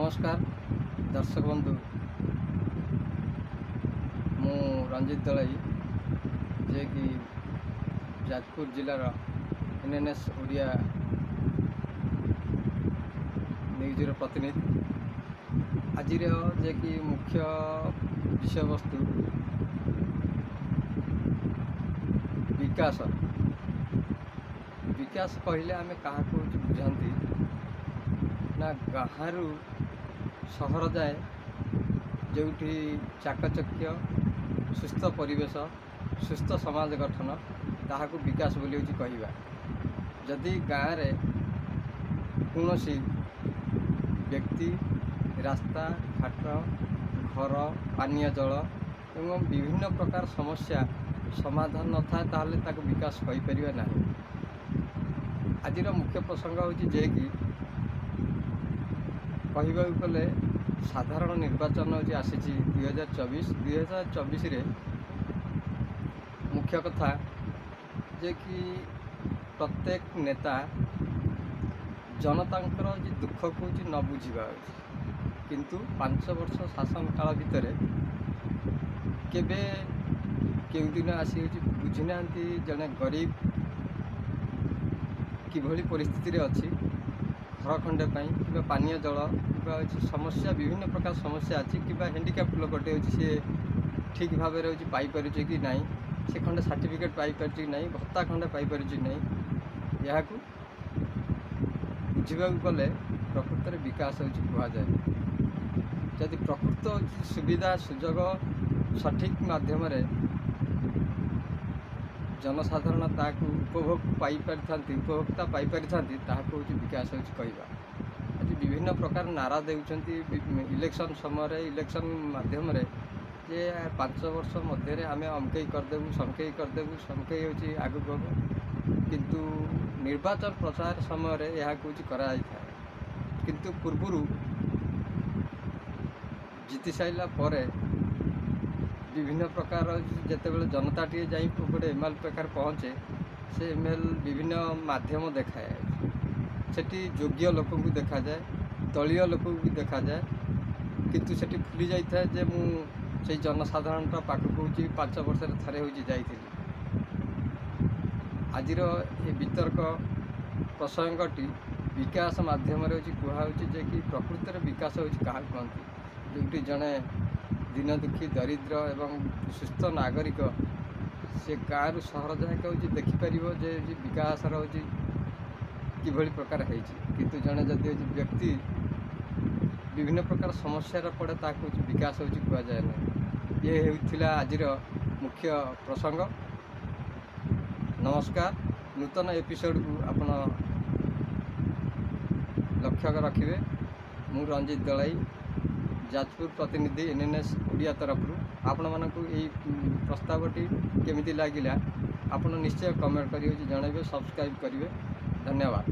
ନମସ୍କାର ଦର୍ଶକ ବନ୍ଧୁ, ମୁଁ ରଞ୍ଜିତ ଦଳାଇ, ଯିଏକି ଯାଜପୁର ଜିଲ୍ଲାର NNS Odia ନ୍ୟୁଜ୍ର ପ୍ରତିନିଧି। ଆଜିର ଯିଏକି ମୁଖ୍ୟ ବିଷୟବସ୍ତୁ ବିକାଶ। ବିକାଶ କହିଲେ ଆମେ କାହାକୁ ବୁଝାନ୍ତି ନା, ଗାଁରୁ ସହର ଯାଏ ଯେଉଁଠି ଚାକଚକ୍ୟ, ସୁସ୍ଥ ପରିବେଶ, ସୁସ୍ଥ ସମାଜ ଗଠନ, ତାହାକୁ ବିକାଶ ବୋଲି ହେଉଛି କହିବା। ଯଦି ଗାଁରେ କୌଣସି ବ୍ୟକ୍ତି ରାସ୍ତା ଘାଟ, ଘର, ପାନୀୟ ଜଳ ଏବଂ ବିଭିନ୍ନ ପ୍ରକାର ସମସ୍ୟା ସମାଧାନ ନଥାଏ, ତାହେଲେ ତାକୁ ବିକାଶ କହିପାରିବା ନାହିଁ। ଆଜିର ମୁଖ୍ୟ ପ୍ରସଙ୍ଗ ହେଉଛି ଯେ କି କହିବାକୁ ଗଲେ ସାଧାରଣ ନିର୍ବାଚନ ହେଉଛି ଆସିଛି 2024। 2024ରେ ମୁଖ୍ୟ କଥା ଯେ କି ପ୍ରତ୍ୟେକ ନେତା ଜନତାଙ୍କର ଯେ ଦୁଃଖକୁ ହେଉଛି ନ ବୁଝିବା ହେଉଛି, କିନ୍ତୁ 5 ବର୍ଷ ଶାସନ କାଳ ଭିତରେ କେବେ କେଉଁଦିନ ଆସି ହେଉଛି ବୁଝିନାହାନ୍ତି ଜଣେ ଗରିବ କିଭଳି ପରିସ୍ଥିତିରେ ଅଛି। ଘର ଖଣ୍ଡେ ପାଇଁ କିମ୍ବା ପାନୀୟ ଜଳ କିମ୍ବା ହେଉଛି ସମସ୍ୟା, ବିଭିନ୍ନ ପ୍ରକାର ସମସ୍ୟା ଅଛି, କିମ୍ବା ହ୍ୟାଣ୍ଡିକ୍ୟାପ୍ଟ ଲୋକଟେ ହେଉଛି ସିଏ ଠିକ୍ ଭାବରେ ହେଉଛି ପାଇପାରୁଛି କି ନାହିଁ, ସେ ଖଣ୍ଡେ ସାର୍ଟିଫିକେଟ୍ ପାଇପାରୁଛି କି ନାହିଁ, ଭତ୍ତା ଖଣ୍ଡେ ପାଇପାରୁଛି କି ନାହିଁ। ଏହାକୁ ବୁଝିବାକୁ ଗଲେ ପ୍ରକୃତରେ ବିକାଶ ହେଉଛି କୁହାଯାଏ। ଯଦି ପ୍ରକୃତ ସୁବିଧା ସୁଯୋଗ ସଠିକ୍ ମାଧ୍ୟମରେ ଜନସାଧାରଣ ତାହାକୁ ଉପଭୋଗ ପାଇପାରିଥାନ୍ତି, ଉପଭୋକ୍ତା ପାଇପାରିଥାନ୍ତି, ତାହାକୁ ହେଉଛି ବିକାଶ ହେଉଛି କହିବା। ଆଜି ବିଭିନ୍ନ ପ୍ରକାର ନାରା ଦେଉଛନ୍ତି ଇଲେକ୍ସନ୍ ସମୟରେ, ଇଲେକ୍ସନ୍ ମାଧ୍ୟମରେ ଯେ 5 ବର୍ଷ ମଧ୍ୟରେ ଆମେ ଅମକେଇ କରିଦେବୁ, ସମକେଇ କରିଦେବୁ, ସମକେଇ ହେଉଛି ଆଗକୁ ହେବ। କିନ୍ତୁ ନିର୍ବାଚନ ପ୍ରଚାର ସମୟରେ ଏହାକୁ ହେଉଛି କରାଯାଇଥାଏ, କିନ୍ତୁ ପୂର୍ବରୁ ଜିତି ସାରିଲା ପରେ ବିଭିନ୍ନ ପ୍ରକାର ଯେତେବେଳେ ଜନତା ଟିକେ ଯାଇ ଗୋଟେ ML ପାଖରେ ପହଞ୍ଚେ, ସେ ML ବିଭିନ୍ନ ମାଧ୍ୟମ ଦେଖାଏ। ସେଠି ଯୋଗ୍ୟ ଲୋକଙ୍କୁ ଦେଖାଯାଏ, ଦଳୀୟ ଲୋକଙ୍କୁ ବି ଦେଖାଯାଏ, କିନ୍ତୁ ସେଠି ଭୁଲି ଯାଇଥାଏ ଯେ ମୁଁ ସେଇ ଜନସାଧାରଣଙ୍କ ପାଖକୁ ହେଉଛି 5 ବର୍ଷରେ ଥରେ ହେଉଛି ଯାଇଥିଲି। ଆଜିର ଏ ବିତର୍କ ପ୍ରସଙ୍ଗଟି ବିକାଶ ମାଧ୍ୟମରେ ହେଉଛି କୁହାହେଉଛି ଯେ କି ପ୍ରକୃତରେ ବିକାଶ ହେଉଛି କାହାକୁ କହନ୍ତି, ଯେଉଁଠି ଜଣେ ଦିନ ଦୁଃଖୀ, ଦରିଦ୍ର ଏବଂ ସୁସ୍ଥ ନାଗରିକ ସେ ଗାଁରୁ ସହର ଯାଏ ହେଉଛି ଦେଖିପାରିବ ଯେ ବିକାଶର ହେଉଛି କିଭଳି ପ୍ରକାର ହେଇଛି। କିନ୍ତୁ ଜଣେ ଯଦି ହେଉଛି ବ୍ୟକ୍ତି ବିଭିନ୍ନ ପ୍ରକାର ସମସ୍ୟାର ପଡ଼େ, ତାହାକୁ ହେଉଛି ବିକାଶ ହେଉଛି କୁହାଯାଏ ନାହିଁ। ଇଏ ହେଉଥିଲା ଆଜିର ମୁଖ୍ୟ ପ୍ରସଙ୍ଗ। ନମସ୍କାର। ନୂତନ ଏପିସୋଡ଼କୁ ଆପଣ ଲକ୍ଷ୍ୟ ରଖିବେ। ମୁଁ ରଞ୍ଜିତ ଦଳାଇ, ଯାଜପୁର ପ୍ରତିନିଧି NNS Odia ତରଫରୁ ଆପଣମାନଙ୍କୁ ଏଇ ପ୍ରସ୍ତାବଟି କେମିତି ଲାଗିଲା ଆପଣ ନିଶ୍ଚୟ କମେଣ୍ଟ କରି ହେଉଛି ଜଣାଇବେ, ସବସ୍କ୍ରାଇବ୍ କରିବେ। ଧନ୍ୟବାଦ।